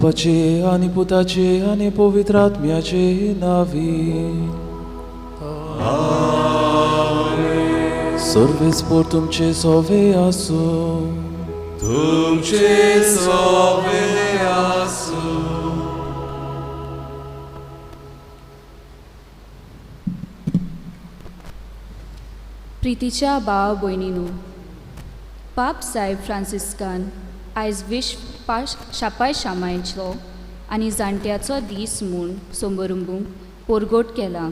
बापाचे आनी पुताचे आनी पवित्र आत्म्याचे नावी. सर्वेस्पोर तुमचे सोवे आसूं. तुमचे सोवे आसूं. प्रितीच्या भाव भयणीनू, पाप साहेब फ्रांसिस्कान आयज विश्व शापाय शामायचो आनी जाणट्याचो दीस म्हूण संबरंबूंक पोरगोट केला.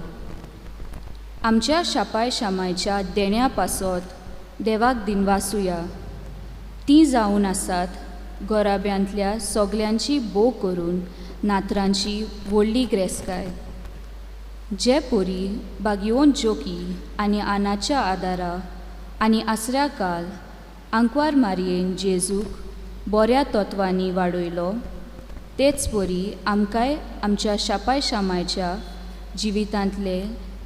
आमच्या शापाय शामायच्या देण्या पासत देवाक दिनवासुया. तीं जावन आसात गोराब्यांतल्या सगल्यांची भोव करून नातरांची व्हडली ग्रेस्काय. जे पोरी बागियोन जोकी आनी आनाच्या आदारा आनी आसऱ्या काल आंकवार मारयेन जेजूक बऱ्या तत्वांनी वाडयलो, तेच परी आमकांय आमच्या शापाय शामायच्या जिवितांतले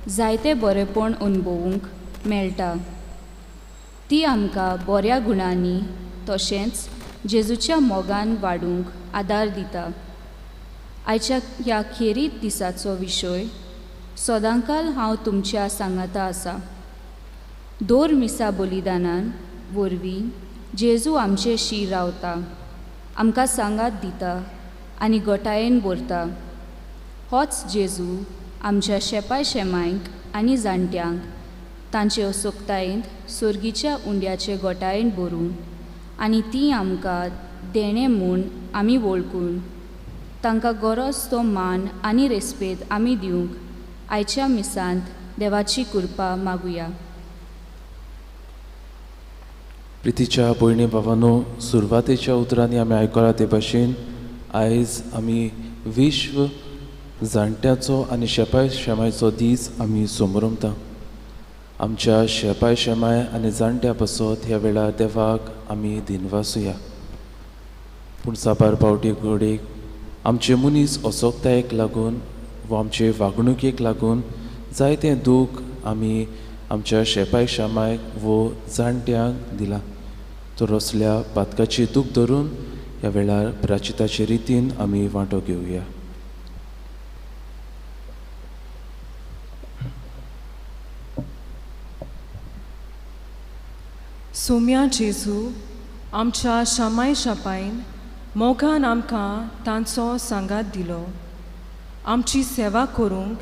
जायते बरेपण अणभवूंक मेळटा. ती आमकां बऱ्या गुणांनी तशेंच जेजूच्या मोगान वाडूंक आदार दिता. आयच्या ह्या खेरीत दिसाचो विशय सदांकाल हांव तुमच्या सांगाता आसा. दोर मिसा बलिदानान वरवीं जेजू आमचे शीर रावता, आमकां सांगात दिता आनी गोटायेन भरता. होच जेजू आमच्या शेपाय शेमांयक आनी जाणट्यांक तांचे असोक्तायेंत सोर्गीच्या उंड्याचे गोटायेन भरून आनी ती आमकां देणें म्हूण आमी वळखून तांकां गरज तो मान आनी रेस्पेद आमी दिवंक आयच्या मिसांत देवाची कृपा मागुया. प्रितीच्या भयणी भावानो, सुरवातेच्या उतरांनी आमी आयकलां ते भाशेन आयज आमी विश्व जाणट्याचो आनी शेपाय शेमायचो दीस आमी समरमता. आमच्या शेपाय शेमाय आनी जाणट्या पासत ह्या वेळार देवाक आमी दिनवासुया. पूण साबार पावटी घडयेक आमचे मनीस असोक्तायेक लागून वा आमचे वागणुकेक लागून जायतें दूख आमी आमच्या शेपाय शामायक वो जाणट्यांक दिलां. तर असल्या पातकाची दूख धरून ह्या वेळार प्राचिताचे रितीन आमी वांटो घेवया. सोम्या जेजू, आमच्या शामाय शापायन मोगान आमकां तांचो सांगात दिलो. आमची सेवा करूंक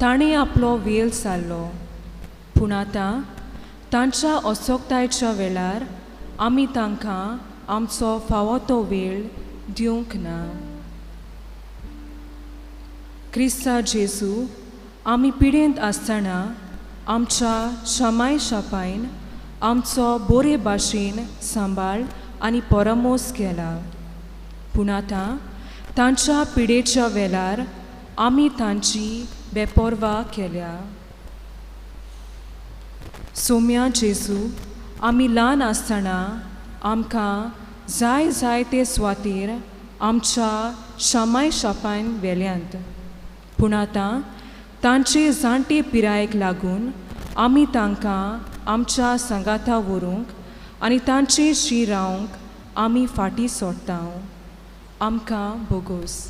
ताणें आपलो वेळ सारलो. पूण आतां तांच्या असोक्तायच्या वेळार आमी तांकां आमचो फावो तो वेळ दिवंक ना. क्रिस्ता जेजू, आमी पिडेंत आसतना आमच्या शामाय शापायन आमचो बरे भाशेन सांबाळ आनी परामोस केला. पूण आतां तांच्या पिडेच्या वेळार आमी तांची बेपर्वा केल्या. सोम्या जेजू, आमी ल्हान आसतना आमकां जाय जाय ते सुवातेर आमच्या शामाय शापान व्हेल्यांत. पूण आतां तांचे जाणटे पिरायेक लागून आमी तांकां आमच्या सांगाता व्हरूंक आनी तांचे शी रावंक आमी फाटीं सोडटा. आमकां बोगोस.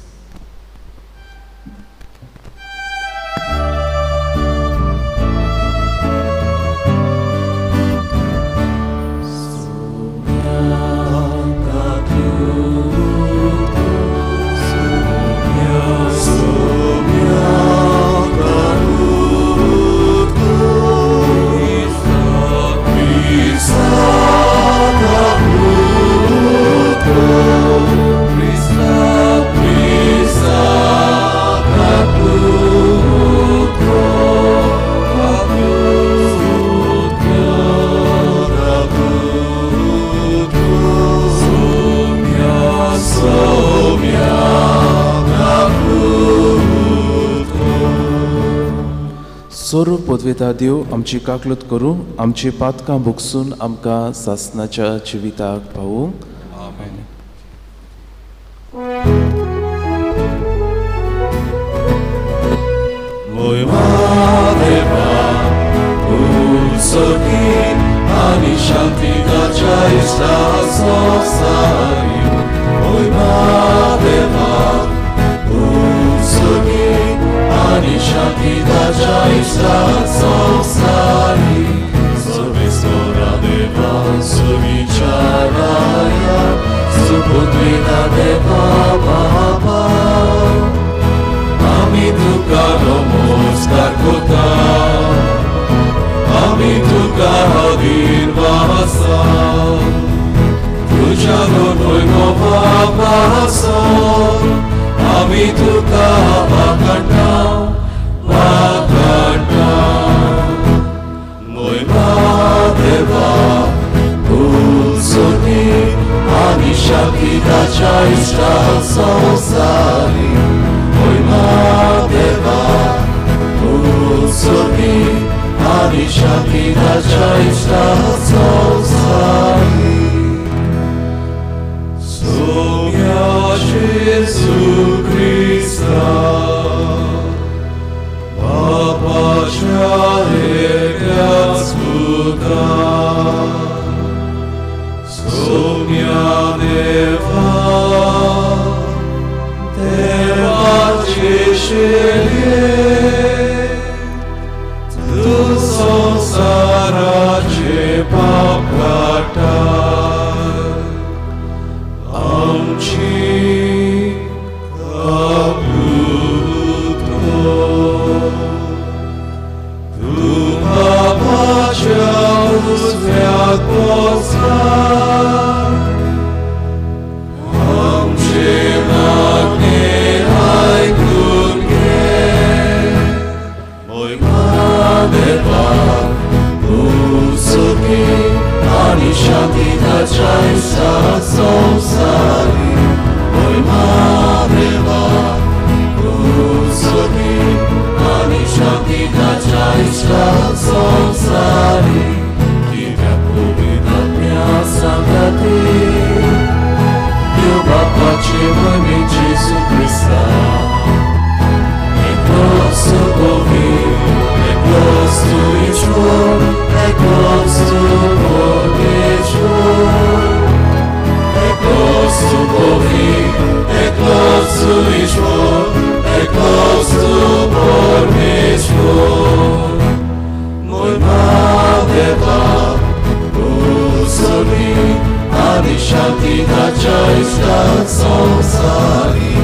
स्वरूप पदवेता देव आमची काकलूत करूं, आमची पातकां भोगसून आमकां सासनाच्या जिविताक पावूं. आमेन. शांती सुगी आनी शांतिताच्या इश्टा संवसारी सर्वेस्वरा देवा सुगीच्या राया सुपुत्रिना देवा बाबा आमी तुका नमस्कार करता आमी तुका हाजीर आसा तुज्या वैभव बाबा आमी तुका वाखाणटा वाखाणटा मोयमा देवा उत्सुनी आनी शांतिताच्या इश्टा संवसारी मोयमा देवा उत्सुनी आनी शांतिताच्या इश्टा संवसारी सोम्या जेजू क्रिस्ता बापाच्या एकल्याच पुता सोम्या देवा देवाचे शेलये तूं संवसाराचे पाप काडटा आमची कबूल कर. तूं बापाच्या उजव्याक बसला आमचे मागणे आयकून घे मोयमा देवा तूं सुखी आनी शांतिताच्या इश्टा संवसारी मोयमा देवा तूं सुखी आनी शांतिताच्या इश्टा संवसारी कित्याक पवित्र आत्म्या सांगाती देव बापाचे मोहिमेन जेजू क्रिस्ता एकलोच तूं एकलोच तूं ईश्वर एकलोच तूं परमेश्वर एकलोच तूं एकलोच तूं ईश्वर एकलोच तूं परमेश्वर मोयमा देवा तूं सुखी आनी शांतिताच्या इश्टा संवसारी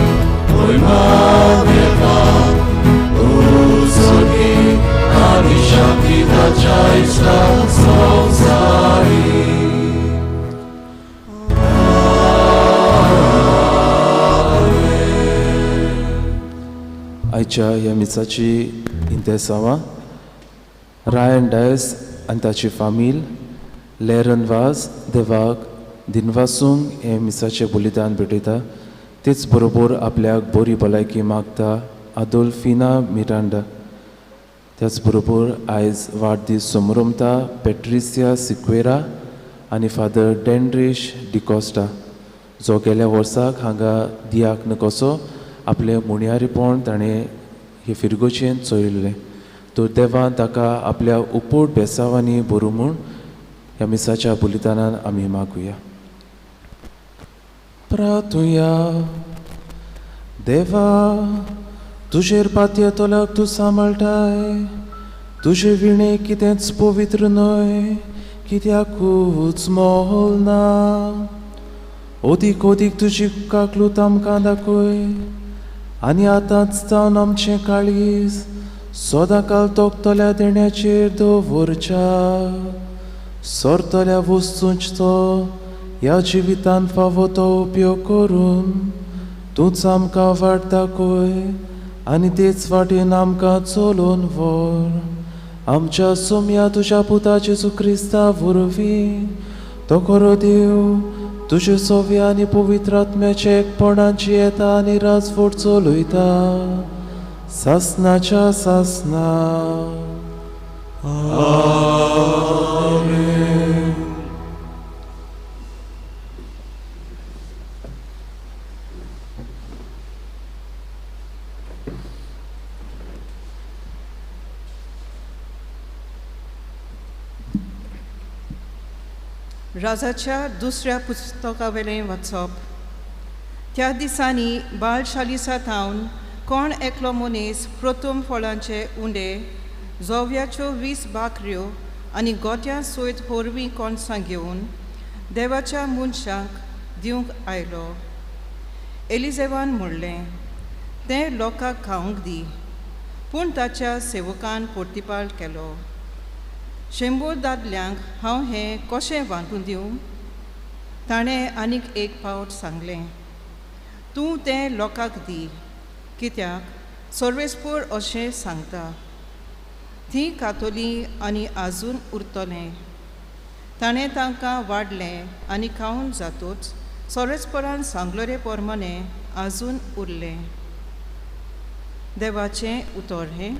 मोयमा देवा तूं सुखी आनी शांतिताच्या इश्टा संवसारी. आयच्या ह्या मिसाची इंतेसांवां रायन डायस आनी ताची फामील लेरन वाज देवाक दिनवासूंक हें मिसाचें बलिदान भेटयता. तेच बरोबर आपल्याक बरी भलायकी मागता आदोल्फिना मिरांडा. त्याच बरोबर आयज वाडदीस समरमता पेट्रिसिया सिक्वेरा आनी फादर डेंड्रेश डिकॉस्टा जो गेल्या वर्साक हांगा दियाक्न कसो आपलें मुणयारीपण ताणें हे फिरगोचेन चोयिल्लें. तर देवान ताका आपल्या उपोट बेसावांनी बरूं म्हूण ह्या मिसाच्या बलिदानान आमी मागुया. प्रार्थुया. देवा तुजेर पातयेतल्याक तूं सांबाळटाय तुजे विणे कितेंच पवित्र न्हय कित्याकूच मोल ना. अदीक अदीक तुजी काकलूत आमकां दाखय आनी आतांच जावन आमचें काळीज सदांकाल तोखतल्या देण्याचेर दवरच्या. सरतल्या वस्तूंचो ह्या जिवितान फावो तो उपयोग करून तूंच आमकां वाट दाखय आनी तेच वाटेन आमकां चलोवन व्हर. आमच्या सोम्या तुज्या पुता जेजू क्रिस्ता वरवीं तो खरो देव तुजे सोव्या आनी पवित्र आत्म्याचे एकपणाची येता आनी राजवट चलयता सासनाच्या सासना. आमेन. राजाच्या दुसऱ्या पुस्तकावेलें वाचप. त्या दिसांनी बाल शालिसा थावन कोण एकलो मनीस प्रथम फळांचे उंडे जोव्याच्यो 20 भाकऱ्यो आनी गोट्यां सयत होरवीं कोणसां घेवन देवाच्या मनशांक दिवंक आयलो. एलिजेवान म्हणलें, तें लोकांक खावंक दी. पूण ताच्या सेवकान पोर्तिपाल केलो, 100 दादल्यांक हांव हें कशें वांटून दिवं? ताणें आनीक एक फावट सांगलें, तूं तें लोकांक दी, कित्याक सर्वेस्पोर अशें सांगता, तीं खातलीं आनी आजून उरतलें. ताणें तांकां वाडलें आनी खावन जातूच सर्वेस्पोरान सांगलोरे प्रमाणे आजून उरलें. देवाचें उतर हें.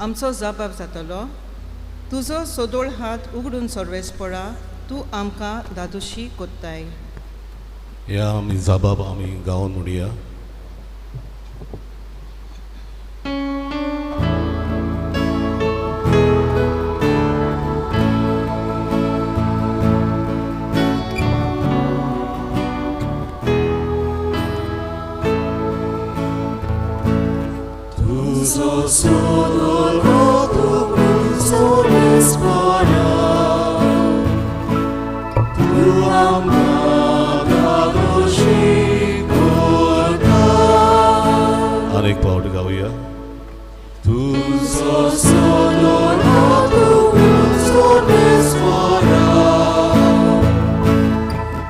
आमचो जबाब जातलो, तुजो सदोळ हात उगडून सर्वेस्पोरा तूं आमकां दादोशी कोत्ताय. ह्या आमी जबाब आमी गावन म्हणया. अनेक पावट गावया. तुजो सदोळ हात उगडून सर्वेस्पोरा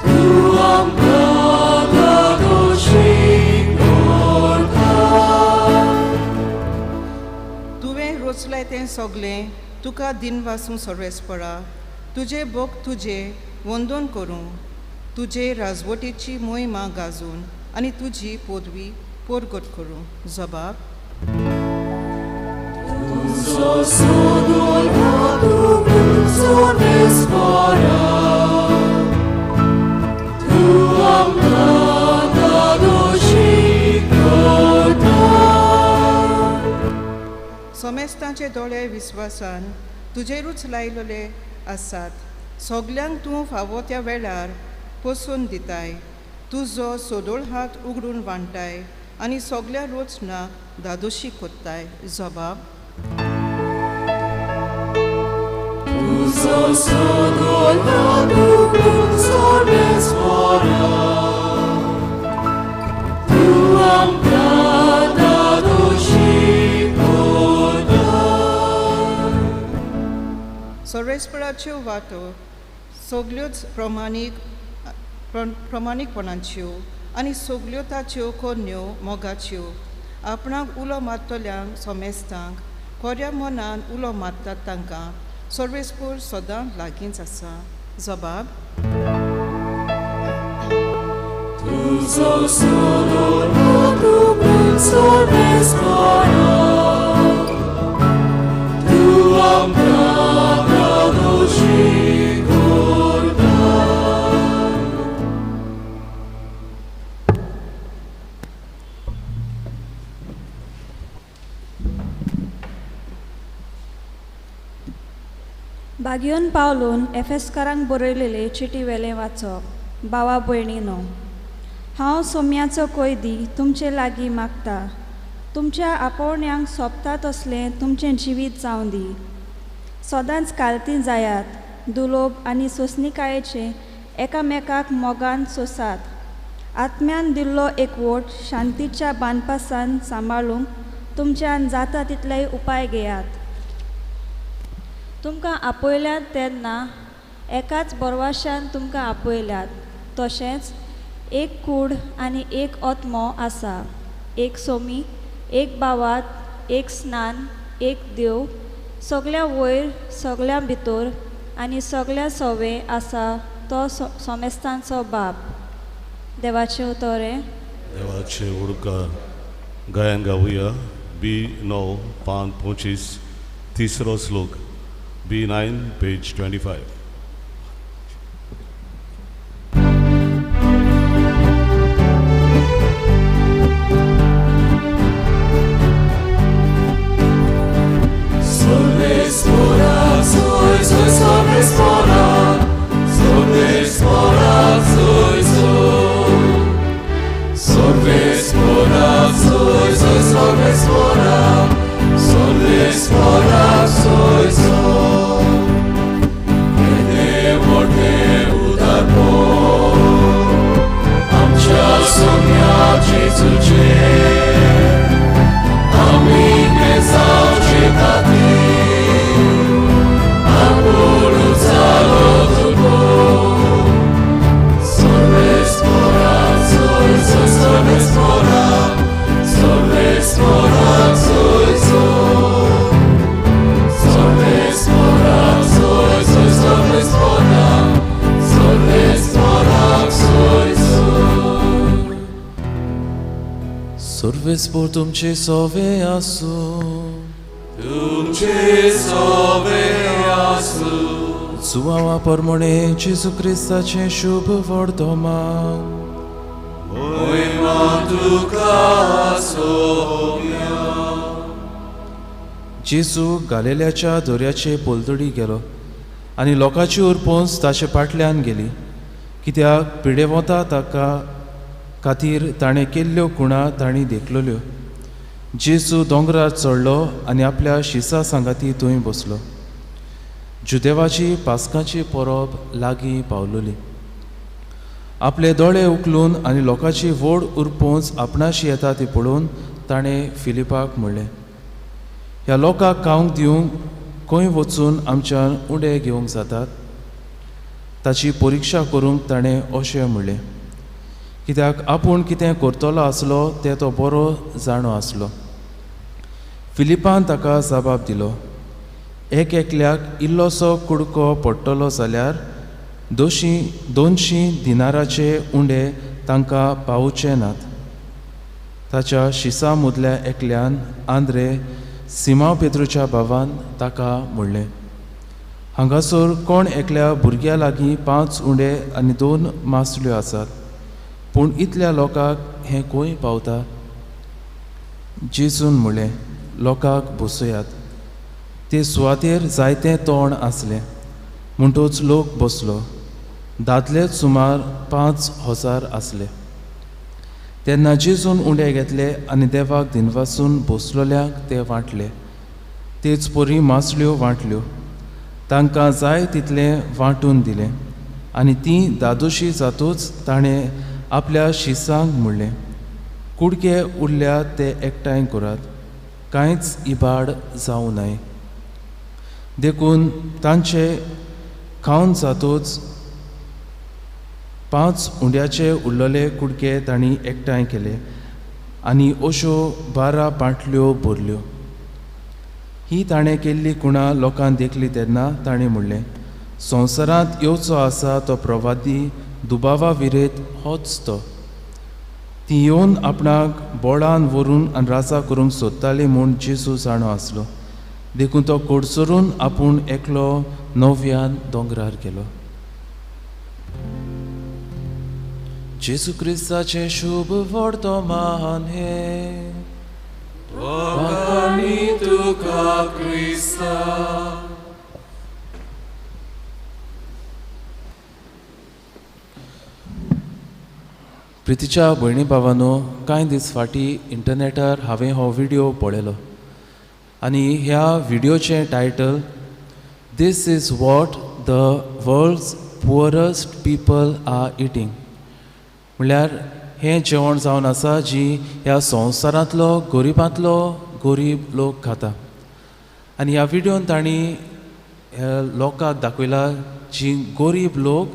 तूं आमकां दादोशी कोरता. तुवें रोचलें तें सगळें तुका दिनवासूं सर्वेस्पोरा, तुजे भोग तुजे वंदन करूं, तुजे राजवटीची मोहिमा गाजून आनी तुजी पदवी पोरगट करूं. जबाब. तुजो सदोळ हात उगडून सर्वेस्पोरा तूं आमकां दादोशी कोरता. समेस्तांचे दोळे विस्वासान तुजेरूच लायलेले आसात, सगल्यांक तूं फावो त्या वेळार पोसून दिताय. तुजो सदोळ हात उगडून वांटाय आनी सगल्या रोचनाक दादोशी कोत्ताय. जबाब. तुजो सदोळ हात उगडून सर्वेस्पोरा तूं आमकां दादोशी कोरता. सर्वेस्पराच्यो वाटो सगल्योच प्रमाणीकपणाच्यो आनी सगल्यो ताच्यो कोन्यो मोगाच्यो. आपणाक उलो मारतल्यांक सोमेस्तांक कोऱ्या मनान उलो मारतात तांकां सर्वेस्पोर सदां लागींच आसा. जबाब. तुजो सदोळ हात उगडून सर्वेस्पोरा तूं आमकां दादोशी कोरता. बागियोन पावलून एफेस्कारांक बरयलेले चिटी वेलें वाचप. भावा भयणीनो, हांव सोम्याचो कोयदी तुमचे लागीं मागता, तुमच्या आपोवण्यांक सोबता तसलें तुमचें जिवीत जावं दी. सदांच कालती जायात, दुलोब आनी सोंसणीकायेचें एकामेकाक मोगान सोंसात. आत्म्यान दिल्लो एकवट शांतीच्या बांदपासान सांबाळूंक तुमच्यान जाता तितलेय उपाय घेयात. तुमकां आपयल्यात तेन्ना एकाच बरवाशान तुमकां आपयल्यात, तशेंच एक कूड आनी एक आत्मो आसा, एक सोमी, एक भावात, एक स्नान, एक देव, सगळ्या वयर, सगळ्या भितर आनी सगळ्या सवे आसा तो सोमेस्तांचो बाप. देवाचें उतर हें. देवाचे उडकार गायन गावया. बी 9 पान 25 तिसरो श्लोक. B9 page 25. सर्वेस्पोरा soy soy सर्वेस्पोरा सर्वेस्पोरा soy soy सर्वेस्पोरा सर्वेस्पोर तुमचे सोवे आसूं. तुमचे सोवे आसूं. जुवावा परमणे जेजू क्रिस्ताचें शुभ वर्तमान. मोहिमा तुका सोम्या. जेजू गालेल्याच्या दर्याचे पलतडी गेलो आनी लोकांची उरपोंस ताचे फाटल्यान गेली, कित्याक पिडेवता ताका खातीर ताणें केल्ल्यो खुणा तांणी देखलेल्यो. जेजू दोंगरार चडलो आनी आपल्या शिसा सांगाती थंय बसलो. जुदेवाची पास्काची परब लागीं पावलोली. आपले दोळे उखलून आनी लोकांची व्हड उरपोंच आपणाशी येता ती पळोवन ताणें फिलिपाक म्हणलें, ह्या लोकांक खावंक दिवंक खंय वचून आमच्यान उडे घेवंक जातात? ताची परिक्षा करूंक ताणें अशें म्हणलें, कित्याक आपूण कितें करतलो आसलो तें तो बरो जाणो आसलो. फिलिपान ताका जबाब दिलो, एक एकल्याक इल्लोसो कुडको पडटलो जाल्यार 200 दिनाराचे उंडे तांकां पावचे नात. ताच्या शिसा मदल्या एकल्यान आंद्रे सिमांव पेद्रूच्या भावान ताका म्हणलें, हांगासर कोण एकल्या भुरग्या लागीं 5 उंडे आनी 2 मासल्यो आसात, पूण इतल्या लोकांक हें खंय पावता? जेजून म्हणलें, लोकांक बसयात. ते सुवातेर जायतें तोंड आसलें, म्हणटच लोक बसलो. दादले सुमार 5000 आसले. तेन्ना जेजून उंडे घेतले आनी देवाक दिनवासून बसलोल्यांक ते वांटले. तेच परी मासल्यो वांटल्यो. तांकां जाय तितलें वांटून दिलें आनी तीं दादोशी जातूच ताणें आपल्या शिसांक म्हणलें, कुडके उरल्या ते एकठांय करात, कांयच इबाड जावं नये. देखून तांचे खावन जातूच 5 उंड्याचे उरलेले कुडके तांणी एकठांय केले आनी अश्यो 12 पांटल्यो भरल्यो. ही ताणें केल्ली खुणा लोकांक देखली तेन्ना ताणें म्हणलें, संवसारांत येवचो आसा तो प्रवादी दुबावा विरेत होच तो. ती येवन आपणाक बोळान व्हरून आनी राजा करूंक सोदताली म्हूण जेजू जाणो आसलो, देखून तो कडसरून आपूण एकलो नव्यान दोंगरार गेलो. जेजू क्रिस्ताचें शुभ वर्तमान हें. वाखाणी तुका क्रिस्ता. प्रितीच्या भयणी भावानो, कांय दीस फाटीं इंटरनेटार हांवें हो व्हिडियो पळयलो आनी ह्या व्हिडियोचें title this is what the world's poorest people are eating, म्हणल्यार हें जेवण जावन आसा जी ह्या संवसारांतलो गरिबांतलो गरीब लोक खाता. आनी ह्या व्हिडियोन तांणी ह्या लोकांक दाखयला जी गरीब लोक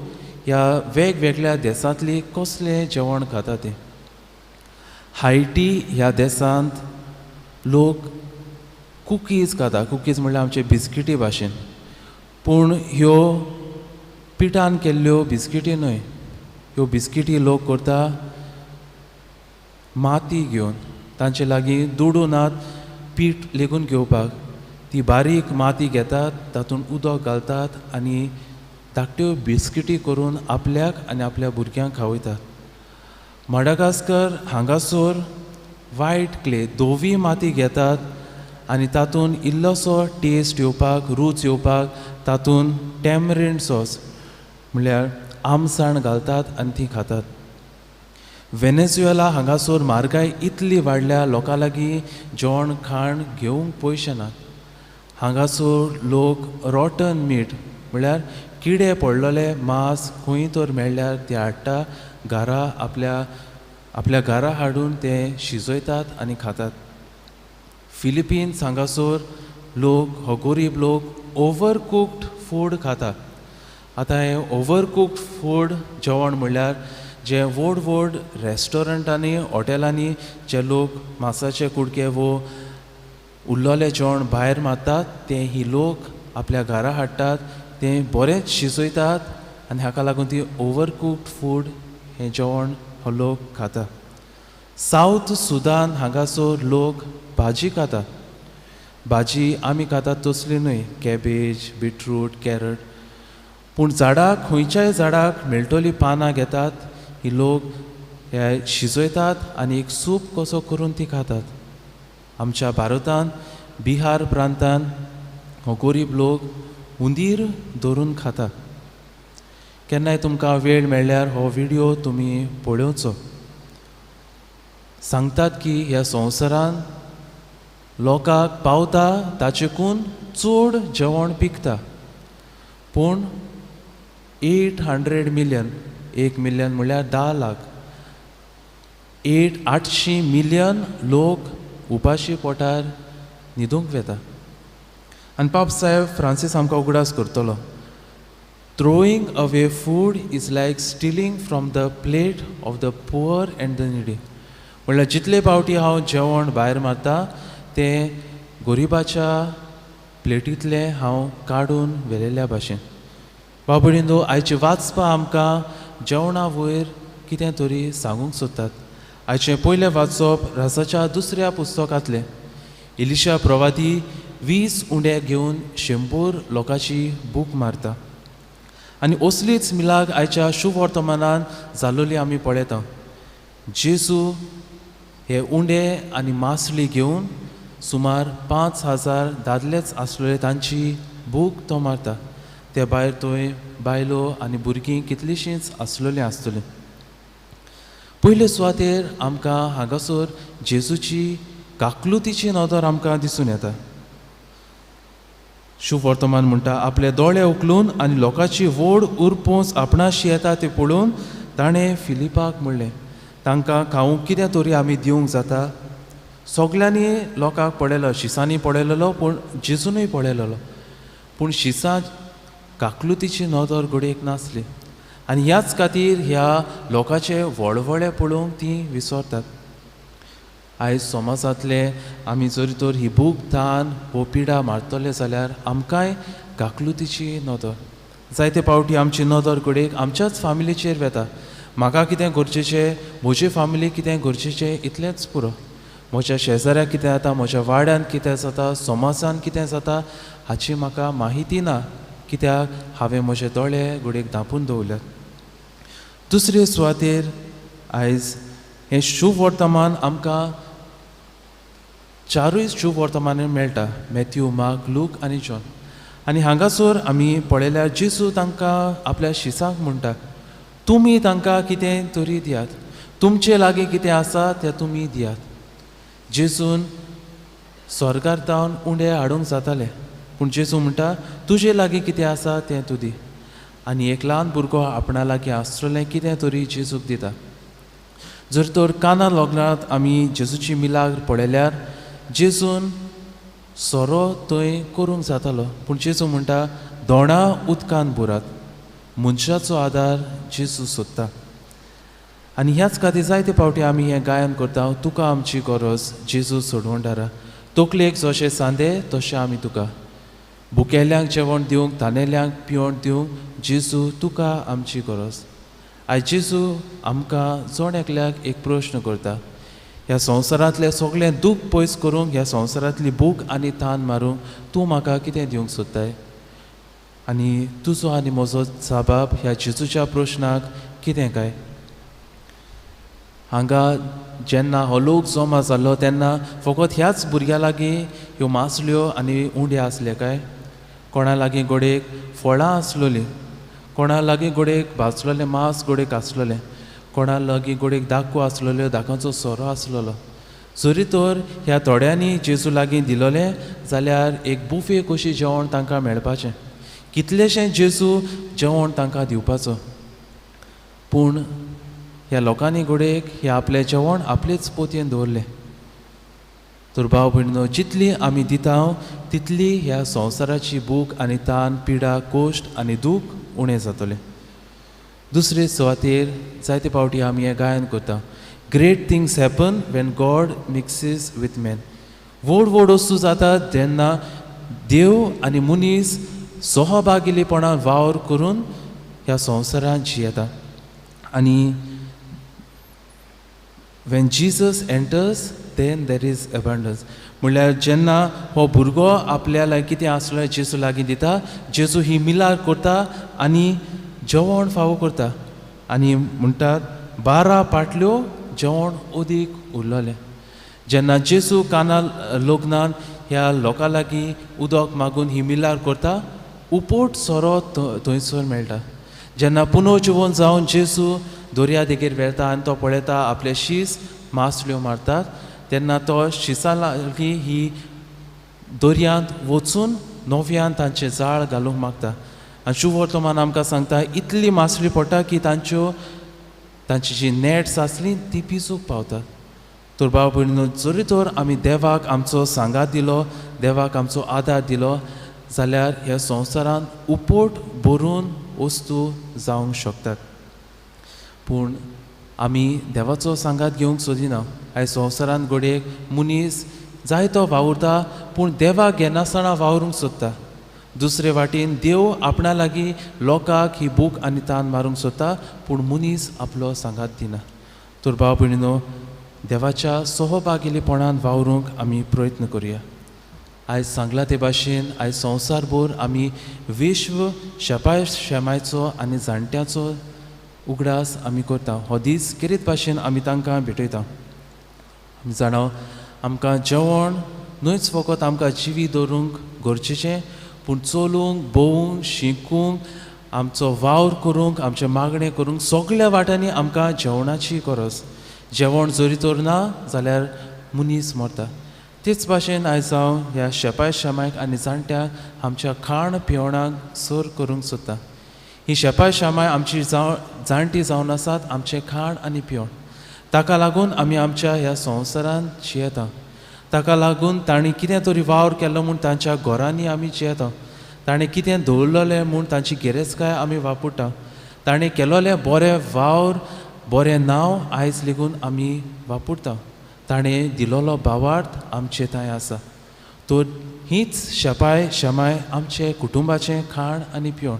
ह्या वेगवेगळ्या देशांतली कसलें जेवण खाता तें. हायटी ह्या देशांत लोक कुकीज खाता. कुकीज म्हणल्यार आमचे बिस्किटी भाशेन, पूण ह्यो पिठान केल्ल्यो बिस्किटी न्हय. ह्यो बिस्किटी लोक करता माती घेवन, तांचे लागीं दुडू नात पीठ लेगून घेवपाक. ती बारीक माती घेतात, तातूंत उदक घालतात आनी धाकट्यो बिस्किटी करून आपल्याक आनी आपल्या भुरग्यांक खावयतात. मडागास्कर हांगासर वायट क्ले धवी माती घेतात आनी तातूंत इल्लोसो टेस्ट येवपाक, रूच येवपाक तातूंत टॅमरींड सॉस म्हणल्यार आमसाण घालतात आनी ती खातात. वेनेझुएला हांगासर म्हारगाय इतली वाडल्या, लोकां लागीं जेवण खाण घेवंक पयशे नात. हांगासर लोक रॉटन मीट म्हणल्यार किडे पडलेले मांस खंय तर मेळ्ळ्यार ते हाडटा घरा, आपल्या आपल्या घरा हाडून ते शिजयतात आनी खातात. फिलिपिन्स हांगासर लोक हो गरीब लोक ओवर कुक्ड फूड खाता. आतां हें ओवर कुक्ड फूड जेवण म्हणल्यार जे व्हड व्हड रेस्टॉरंटांनी हॉटेलांनी जे लोक मासाचे कुडके वो उरलेलें जेवण भायर मारतात तें ही लोक आपल्या घरा हाडटात, तें बरेंच शिजयतात आनी हाका लागून ती ओवर कुक्ड फूड हें जेवण हो लोक खाता. सावथ सुदान हांगासर लोक भाजी खाता. भाजी आमी खातात तसली न्हय, कॅबेज, बिटरूट, कॅरट, पूण झाडाक खंयच्याय झाडाक मेळटली पानां घेतात ही लोक, हे शिजयतात आनी एक सूप कसो करून ती खातात. आमच्या भारतान बिहार प्रांतान हो गरीब लोक हुंदीर धरून खाता. केन्नाय तुमकां वेळ मेळ्ळ्यार हो व्हिडियो तुमी पळोवचो. सांगतात की ह्या संवसारान लोकांक पावता ताचेकून चड जेवण पिकता, पूण 800 मिलियन, 1 मिलियन म्हणल्यार 10 लाख, 800 मिलियन लोक उपाशी पोटार न्हिदूंक वेता. आनी पाप साहेब फ्रांसीस आमकां उगडास करतलो, throwing away food is like stealing from the plate of the poor and the needy. म्हणल्यार जितले पावटी हांव जेवण भायर मारता तें गरिबाच्या प्लेटींतलें हांव काडून व्हेलेल्या भाशेन. बाबडिंदो, आयचें वाचपा आमकां जेवणा वयर कितें तरी सांगूंक सोदतात. आयचें पयलें वाचप राजाच्या दुसऱ्या पुस्तकांतलें. इलिशा प्रवादी 20 उंडे घेवन 100 लोकांची भूक मारता आनी असलीच मिलाग आयच्या शुभवर्तमानान जालोली आमी पळयता. जेजू हे उंडे आनी मासळी घेवन सुमार 5000 दादलेच आसलेले तांची भूक तो मारता. ते भायर थंय बायलो आनी भुरगीं कितलींशींच आसलेलीं आसतलीं. पयले सुवातेर आमकां हांगासर जेजूची काकलुतीची नदर आमकां दिसून येता. शुभवर्तमान म्हणटा, आपले दोळे उखलून आनी लोकांची व्हड उरपोस आपणाशी येता ते पळोवन ताणें फिलिपाक म्हणलें, तांकां खावंक कितें तरी आमी दिवंक जाता. सगल्यांनी लोकांक पळयलो, शिसांनी पळयलेलो, पूण जेजूनय पळयलेलो, पूण शिसां काकलुतीची नदर घडयेक नासली आनी ह्याच खातीर ह्या लोकांचे वळवळे पळोवंक तीं विसरतात. आयज समाजांतले आमी जरी तर ही भूक, तान हो पिडा मारतले जाल्यार आमकांय काकलुतीची नदर. जायते पावटी आमची नदर घडयेक आमच्याच फामिलीचेर वेता. म्हाका कितें गरजेचें, म्हजे फामिलीक कितें गरजेचें इतलेंच पुरो. म्हज्या शेजाऱ्याक कितें जाता, म्हज्या वाड्यांत कितें जाता, समाजान कितें जाता हाची म्हाका माहिती ना, कित्याक हांवें म्हजे दोळे घडयेक धांपून दवरल्यात. दुसरे सुवातेर आयज हें शुभवर्तमान आमकां चारूय शुभवर्तमानान मेळटा, मॅथ्यू, मार्क, लूक आनी जॉन. आनी हांगासर आमी पळयल्यार जेजू तांकां आपल्या शिसांक म्हणटा, तुमी तांकां कितें तरी दियात, तुमचे लागीं कितें आसा तें तुमी दियात. जेजून स्वर्गार जावन उंडे हाडूंक जाताले, पूण जेजू म्हणटा तुजे लागीं कितें आसा तें तूं दी. आनी एक ल्हान भुरगो आपणा लागीं आसलें कितें तरी जेजूक दिता. जर तर काना लग्नांत आमी जेजूची मिलाग्र पळयल्यार जेजून सोरो थंय करूंक जातालो, पूण जेजू म्हणटा दोणां उदकान बुरात. मनशाचो आदार जेजू सोदता. आनी ह्याच खातीर जायते पावटी आमी हें गायन करता, तुका आमची गरज जेजू सोडवणदारा, तकलेक जशें सांदे तशें आमी तुका, भुकेल्यांक जेवण दिवंक, तानेल्यांक पिवण दिवंक, जेजू तुका आमची गरज. आयज जेजू आमकां जण एकल्याक एक प्रश्न करता, ह्या संवसारांतलें सगळें दूख पयस करूंक, ह्या संवसारांतली भूक आनी तान मारूंक तूं म्हाका कितें दिवंक सोदताय? आनी तुजो आनी म्हजो साबाब ह्या जेजूच्या प्रश्नाक कितें काय? हांगा जेन्ना हो लोक जमा जाल्लो तेन्ना फकत ह्याच भुरग्यां लागीं ह्यो मासल्यो आनी उंडे आसले काय? कोणा लागीं गोडेक फळां आसलोलीं, कोणा लागीं गोडेक भाजलोलें मांस गोडेक आसलोलें, कोणा लागीं गोडेक दाको आसलोल्यो, दाकांचो सोरो आसलोलो. जरी तर ह्या थोड्यांनी जेजू लागीं दिलोलें जाल्यार एक बुफे कशी जेवण तांकां मेळपाचें, कितलेशें जेजू जेवण तांकां दिवपाचो. पूण ह्या लोकांनी घडयेक हें आपलें जेवण आपलेच पोतयेन दवरलें. तर भाव भयणीनो, जितली आमी दिता तितली ह्या संवसाराची भूक आनी तान, पिडा, कोश्ट आनी दूख उणें जातलें. दुसरे सुवातेर जायते पावटी आमी हें गायन करता, great things happen when God mixes with man. व्हड व्हड वस्तू जातात जेन्ना देव आनी मनीस सहभागिलेपणान वावर करून ह्या संवसारांत जियेता. आनी When Jesus enters then there is abundance. म्हणल्यार जेन्ना हो भुरगो आपल्या लागीं कितें आसलें जेजू लागीं दिता, जेजू ही मिलार करता आनी जेवण फावो करता आनी म्हणटात 12 पाटल्यो जेवण अदीक उरलेलें. जेन्ना जेजू काना लग्नान ह्या लोकां लागीं उदक मागून ही मिलार करता, उपोट सोरो थंयसर मेळटा. जेन्ना पुनर्जिवन जावन जेजू दर्या देगेर वेता आनी तो पळयता आपले शीस मासल्यो मारतात, तेन्ना तो शिसां लागीं ही दर्यांत वचून नव्यान तांचें जाळ घालूंक मागता. आनी शुभवर्तमान आमकां सांगता इतली मासळी पडटा की तांची जी नॅट्स आसली ती पिजूंक पावतात. तर भाव भयणीनो, जरी तर आमी देवाक आमचो सांगात दिलो, देवाक आमचो आदार दिलो जाल्यार ह्या संवसारांत उपोट भरून वस्तू जावंक शकतात. पूण आमी देवाचो सांगात घेवंक सोदिना. आयज संवसारांत घडयेक मनीस जायतो वावुरता पूण देवाक घेनासतना वावरूंक सोदता. दुसरे वाटेन देव आपणा लागीं लोकांक ही भूक आनी तान मारूंक सोदता पूण मनीस आपलो सांगात दिना. तर भाव भयणीनो, देवाच्या सहभागिलेपणान वावरूंक आमी प्रयत्न करुया. आयज सांगला ते भाशेन आयज संवसारभर आमी विश्व शेपाय शेमायचो आनी जाणट्याचो उगडास आमी करता. हो दीस केरीत भाशेन आमी तांकां भेटयता. आमी जाणा आमकां जेवण न्हयच फकत आमकां जिवी दवरूंक गरजेचें, पूण चलूंक, भोवूंक, शिकूंक, आमचो वावर करूंक, आमचें मागणें करूंक सगल्या वाटांनी आमकां जेवणाची गरज. जेवण जरी तर ना जाल्यार मनीस मरता. तेच भाशेन आयज हांव ह्या शेपाय शेमायक आनी जाणट्यांक आमच्या खाण पिवणाक सर करूंक सोदता. ही शेपाय शेमाय आमची जाणटी जावन आसात आमचें खाण आनी पिवण. ताका लागून आमी आमच्या ह्या संवसारांत जियेता. ताका लागून तांणी कितें तरी वावर केलो म्हूण तांच्या घरांनी आमी जियेता. ताणें कितें दवरलेलें म्हूण तांची गिरेस्तकाय आमी वापरता. ताणें केलोलें बरें वावर, बरें नांव आयज लेगून आमी वापरता. ताणें दिलोलो भावार्थ आमचे थंय आसा. तर हीच शेपाय शेमाय आमचें कुटुंबाचें खाण आनी पिवण.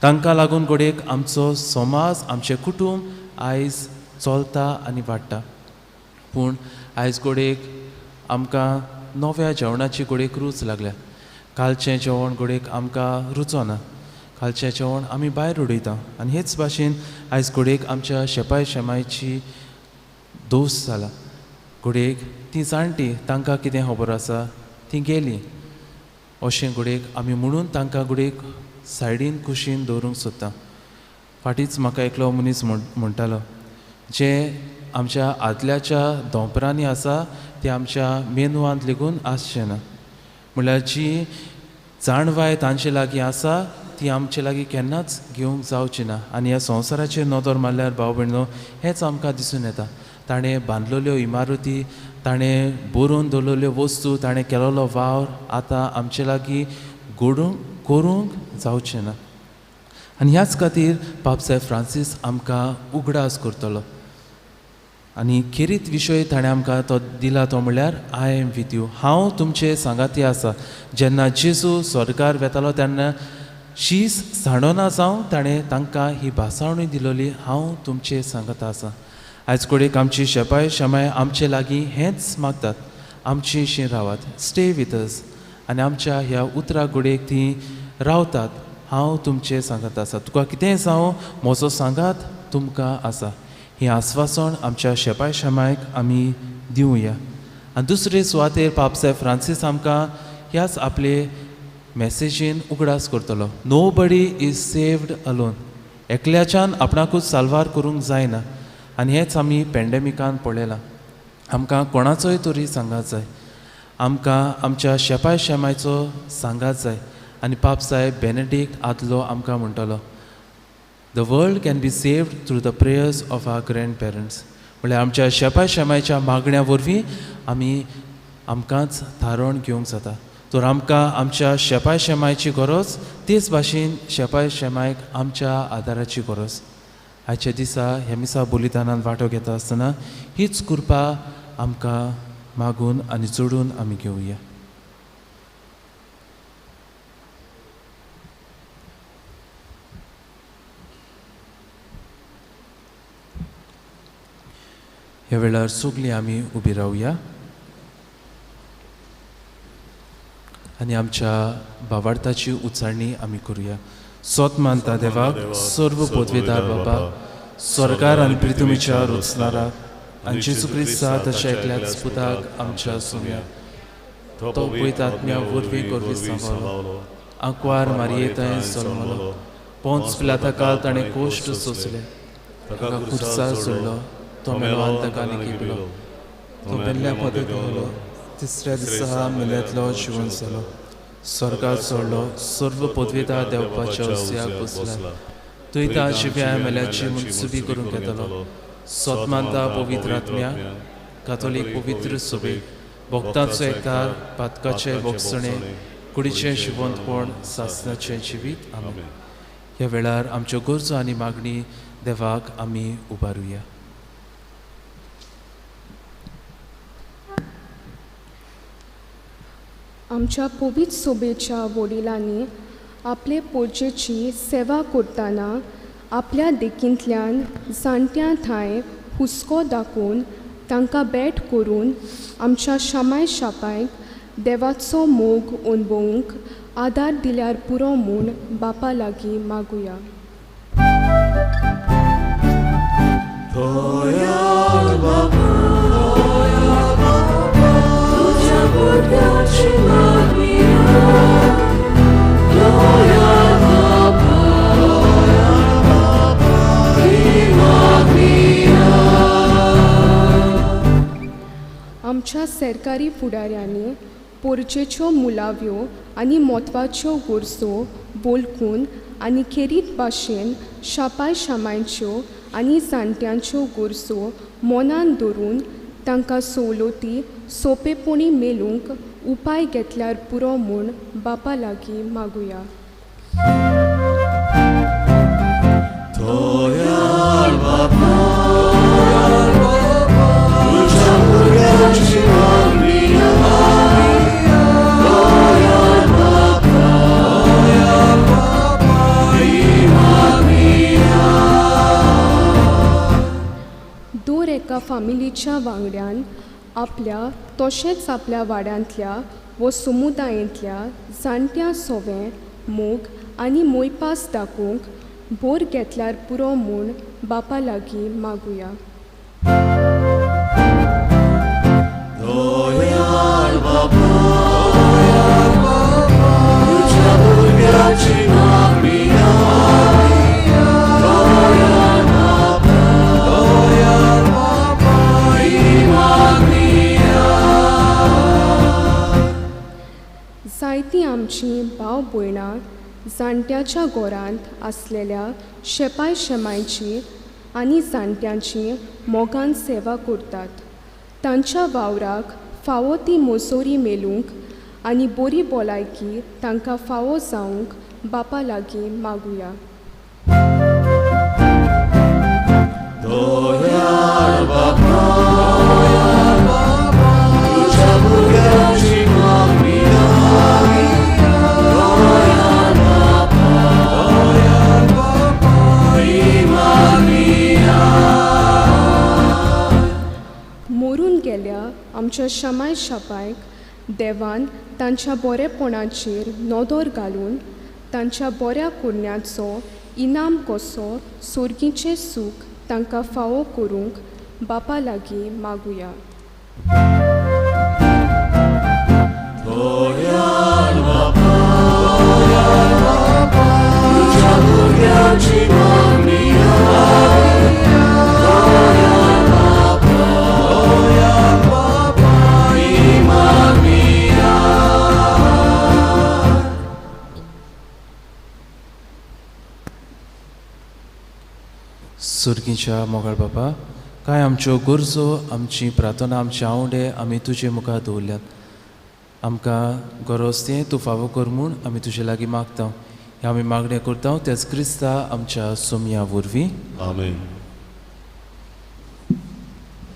तांकां लागून घडयेक आमचो समाज, आमचें कुटुंब आयज चलता आनी वाडटा. पूण आयज घडयेक आमकां नव्या जेवणाची घडयेक रूच लागल्या. कालचें जेवण घडयेक आमकां रुचना. कालचें जेवण आमी भायर उडयता. आनी हेच भाशेन आयज घडयेक आमच्या शेपाय शेमायची दोश जाला. घडयेक ती जाणटी तांकां कितें खबर आसा ती गेली अशें घडयेक आमी म्हणून तांकां घडयेक सायडीन कुशीन दवरूंक सोदता. फाटींच म्हाका एकलो मनीस म्हणटालो, जें आमच्या आदल्याच्या दोंपरांनी आसा तें आमच्या मेनवांत लेगून आसचें ना. म्हणल्यार जी जाणवाय तांचे लागीं आसा ती आमचे लागीं केन्नाच घेवंक जावची ना. आनी ह्या संवसाराचेर नदर मारल्यार भाव भयणो हेंच आमकां दिसून येता. ताणें बांदलेल्यो इमारती, ताणें बरोवन दवरलेल्यो वस्तू, ताणें केलोलो वावर आतां आमचे लागीं घडूंक करूंक जावचें ना. आनी ह्याच खातीर पापसाहेब फ्रांसीस आमकां उगडास करतलो. आनी खेरीत विशय ताणें आमकां तो दिला तो म्हणल्यार I am with you, हांव तुमचे सांगाती आसा. जेन्ना जेजू स्वर्गार वेतालो तेन्ना शीस सांडोना जावं ताणें तांकां ही भासावणी दिलोली, हांव तुमचे सांगाता आसा. आयज कडेक आमची शेपाय शेमाय आमचे लागीं हेंच मागतात, आमची शी रावात, स्टे वीथ अस. आनी आमच्या ह्या उतरा घडयेक ती रावतात, हांव तुमचे सांगात आसा, तुका कितेंय जावं म्हजो सांगात तुमकां आसा. हें आस्वासन आमच्या शेपाय शेमायक आमी दिवया. आनी दुसरे सुवातेर पापसाहेब फ्रांसीस आमकां ह्याच आपले मॅसेजीन उगडास करतलो, नोबडी is saved alone. एकल्याच्यान आपणाकूच साल्वार करूंक जायना. आनी हेंच आमी पेंडेमिकान पळयलां. आमकां कोणाचोय तरी सांगात जाय, आमकां आमच्या शेपाय शेमायचो सांगात जाय. आनी पापसाहेब बेनेडिक्ट आदलो आमकां म्हणटलो, the world can be saved through the prayers of our grandparents. म्हणल्यार आमच्या शेपाय शेमायच्या मागण्या वरवीं आमी आमकांच थारोवन घेवंक जाता. तर आमकां आमच्या शेपाय शेमायची गरज, तेच भाशेन शेपाय शेमायक आमच्या आदाराची गरज. आयच्या दिसा ह्या मिसा बलिदानान वांटो घेता आसतना हीच कृपा आमकां मागून आनी जोडून आमी घेवया. ह्या वेळार सगळीं आमी उबी रावया आनी आमच्या भावार्थाची उचारणी आमी करुया. सोत मानता देवाक, सर्व पदवेदार बाबा, स्वर्गार आनी पृथ्वीच्या रचणाराक आनी जेजू क्रिस्ता ताच्या एकल्याच पुताक आमच्या सोम्या, तो पवित्र आत्म्या वरवीं गोरवी सांबाळलो, आंकवार मारये थंय जल्मलो, पोंच पिलाता काल ताणें कोश्ट सोंसले, ताका खुर्सार सोडलो, तो मेलो आनी ताका लिपलो, तो मेल्ल्या मदें दवरलो, तिसऱ्या दिसा मेल्यांतलो जिवन जालो, स्वर्गार चडलो, सर्व पदवेदार देवपाच्या उस्याक बसला, थंय त्या जिव्या मेल्याची मनसुबी करूंक येतलो. सोत मानता पवित्र आत्म्या, कातोलीक पवित्र सभेक, भक्तांचो एकतार, पातकाचे भोगसणे, कुडीचें जिवंतपण, सासणाचें जिवीत. आमेन. ह्या वेळार आमच्यो गरजो आनी मागणी देवाक आमी उबारुया. आमच्या पवित्र सोबेच्या वडिलांनी आपले पोरजेची सेवा करतना आपल्या देखींतल्यान जाणट्यां थांय हुस्को दाखोवन तांकां भेट करून आमच्या शामाय शापायक देवाचो मोग अणभवूंक आदार दिल्यार पुरो म्हूण बापा लागीं मागुया. आमच्या सरकारी फुडाऱ्यांनी पोरचेच्यो मुलाव्यो आनी म्हत्वाच्यो गरजो वळखून आनी खेरीत भाशेन शापाय शामायच्यो आनी जाणट्यांच्यो गरजो मनान धरून तांकां सवलती सोंपेपणी मेळूंक उपाय घेतल्यार पुरो म्हूण बापा लागीं मागुया. दर एका फामिलीच्या वांगड्यान आपल्या तशेंच आपल्या वाड्यांतल्या वो समुदायेंतल्या जाणट्यां सोवें मोग आनी मोयपास दाखोवंक भर घेतल्यार पुरो म्हूण बापा लागीं मागुया. जायतीं आमचीं भाव भयणां जाणट्याच्या घरांत आसलेल्या शेपाय शेमायची आनी जाणट्यांची मोगान सेवा करतात. तांच्या वावराक फावो ती मजोरी मेळूंक आनी बरी भलायकी तांकां फावो जावंक बापा लागीं मागुया. मरून गेल्या आमच्या शमाय शापायक देवान तांच्या बरेपणाचेर नदर घालून तांच्या बऱ्या कुरण्याचो इनाम कसो सोर्गीचें सूख तांकां फावो करूंक बापा लागीं मागुया. सुर्गीच्या मोगाळ बाबा, कांय आमच्यो गरजो, आमची प्रार्थना, आमचे आवडे आमी तुजे मुखार दवरल्यात. आमकां गरज तें तूं फावो कर म्हूण आमी तुजे लागीं मागता. हें आमी मागणें करता त्याच क्रिस्ता आमच्या सोमया वरवीं. आमेन.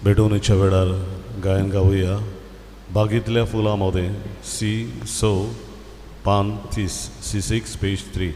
भेटवणेच्या वेळार गायन गावया. बागेंतल्या फुलां मदें सी स पान 30 C6 page 3.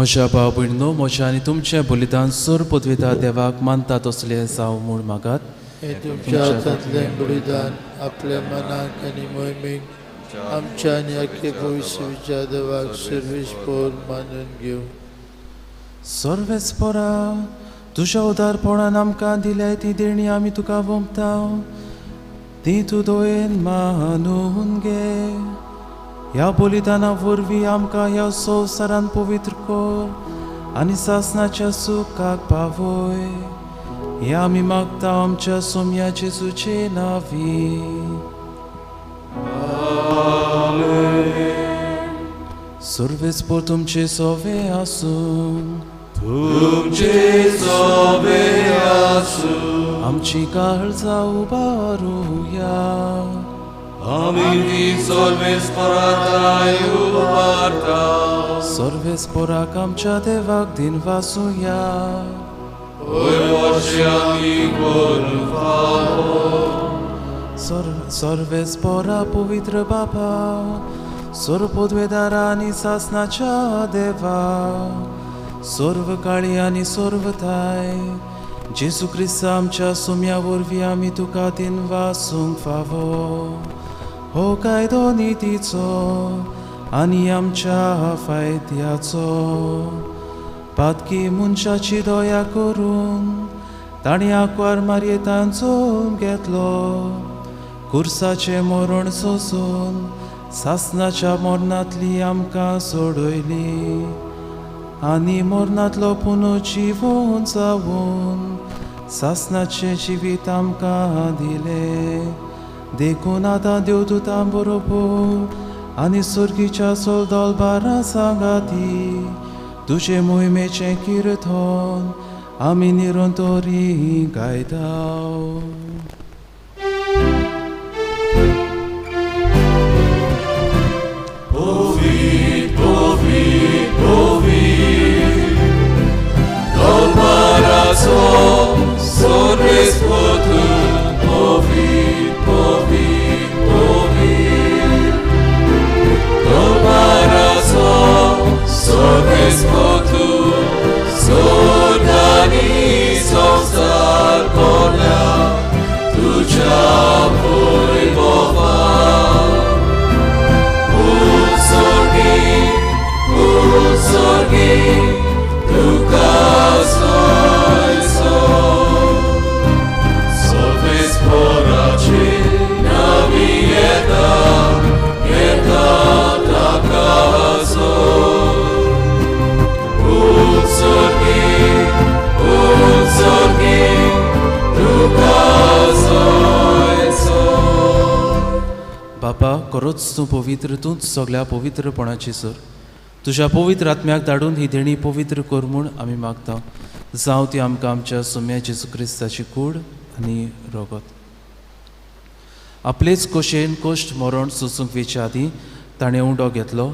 म्हज्या भाव भयणीनो, म्हज्या आनी तुमचें बलिदान सोर पदवेता देवाक मानता तसलें जावं म्हूण मागात. हें तुमच्या हातांतलें बलिदान आपल्या मनाक आनी मोहिमेक आमच्या आनी आख्खे भविश्याच्या देवाक सर्वेस्पोर मानून घेवं. सर्वेस्पोरा, तुज्या उदारपणान आमकां दिल्या ती देणी आमी तुका वोमता, ती तूं दयेन मानून घे. ह्या बलिदाना वरवीं आमकां ह्या संवसारान पवित्र कर आनी सासणाच्या सुखाक पावय. हें आमी मागता आमच्या सोम्या जेजूचे नांवी. सर्वेस्पोर तुमचे सोवे आसूं. तुमचे सोवे आसूं. आमची काळजां उबारुया. आमी सर्वेस्पोराक उबारता. सर्वेस्पोराक आमच्या देवाक दिनवासुया. सर्वेस्पोरा पवित्र बापा, सर्व पदवेदारा आनी सासणाच्या देवा, सर्व काळी आनी सर्व थाय जेजू क्रिस्ता आमच्या सोम्या वरवीं आमी तुका दिनवासूंक फावो. हो कायदो नितीचो आनी आमच्या फायद्याचो. पातकी मनशाची दया करून ताणें आंकवार मारयेतान जल्म घेतलो. कुर्साचें मरण सोंसून सासणाच्या मरणांतली आमकां सोडयली आनी मरणांतलो पुनर्जिवन जावन सासणाचें जिवीत आमकां दिलें. देखून आतां देवदूतां बरोबर आनी सर्गीच्या सोल्दोलबारां सांगाती तुजे मोहिमेचें किर्तन आमी निरंतरी गायता. बापा, खरोच तूं पवित्र, तूंच सगळ्या पवित्रपणाची सर. तुज्या पवित्र आत्म्याक धाडून ही देणी पवित्र कर म्हूण आमी मागता. जावं ती आमकां आमच्या सोम्या जेजू क्रिस्ताची कूड आनी रगत. आपलेच कोशेन कोश्ट मरण सोसूंक वेच्या आदीं ताणें उंडो घेतलो,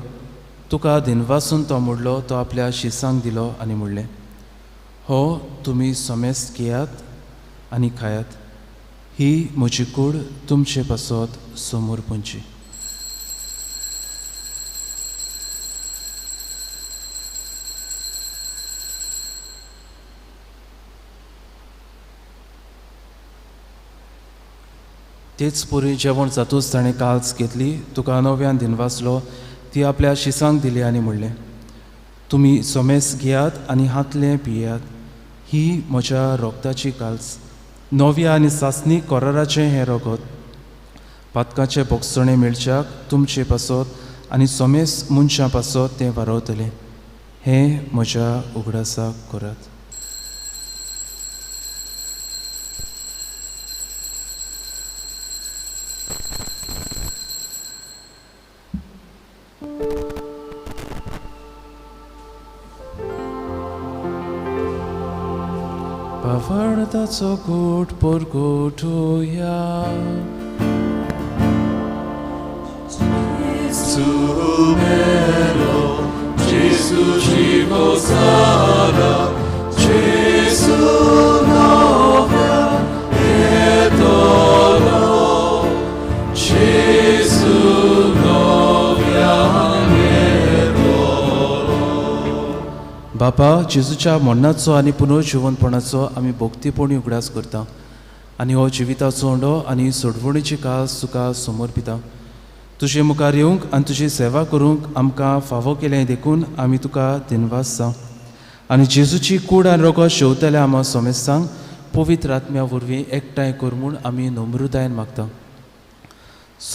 तुका दिनवासून तो मोडलो, तो आपल्या शिसांक दिलो आनी म्हणलें, हो तुमी समेस्त घेयात आनी खायात, ही म्हजी कूड तुमचे पासत समोर पुंची. तेच पुरी जेवण जातूच ताणें काल्स घेतली, तुका नव्यान दिनवासलो, ती आपल्या शिसांक दिली आनी म्हणलें, तुमी सोमेस घेयात आनी हातलें पियात, ही म्हज्या रोगताची काल्स, नव्या आनी सासणी कोराराचें हें रगत, पातकाचें बोगसणें मेळच्याक तुमचे पासत आनी सोमेस मनशां पासत तें वारवतलें, हें म्हज्या उगडासाक करात. भावार्थाचो गोट परगोटुया. Gesù bello, Gesù ci sana, Gesù novia eterno, Gesù novia eterno. बापा, जेजूच्या मरणाचो आनी पुनर्जिवनपणाचो आमी भक्तीपणी उगडास करता आनी हो जिविताचो उंडो आनी सोडवणीची कास तुका समर्पिता. तुजे मुखार येवंक आनी तुजी सेवा करूंक आमकां फावो केलें देखून आमी तुका दिनवास जावं आनी जेजूची कूड आनी रोगो शेवतल्या आमा सोमेस्तांक पवित्र आत्म्या वरवीं एकठांय कर म्हूण आमी नम्रतायेन मागता.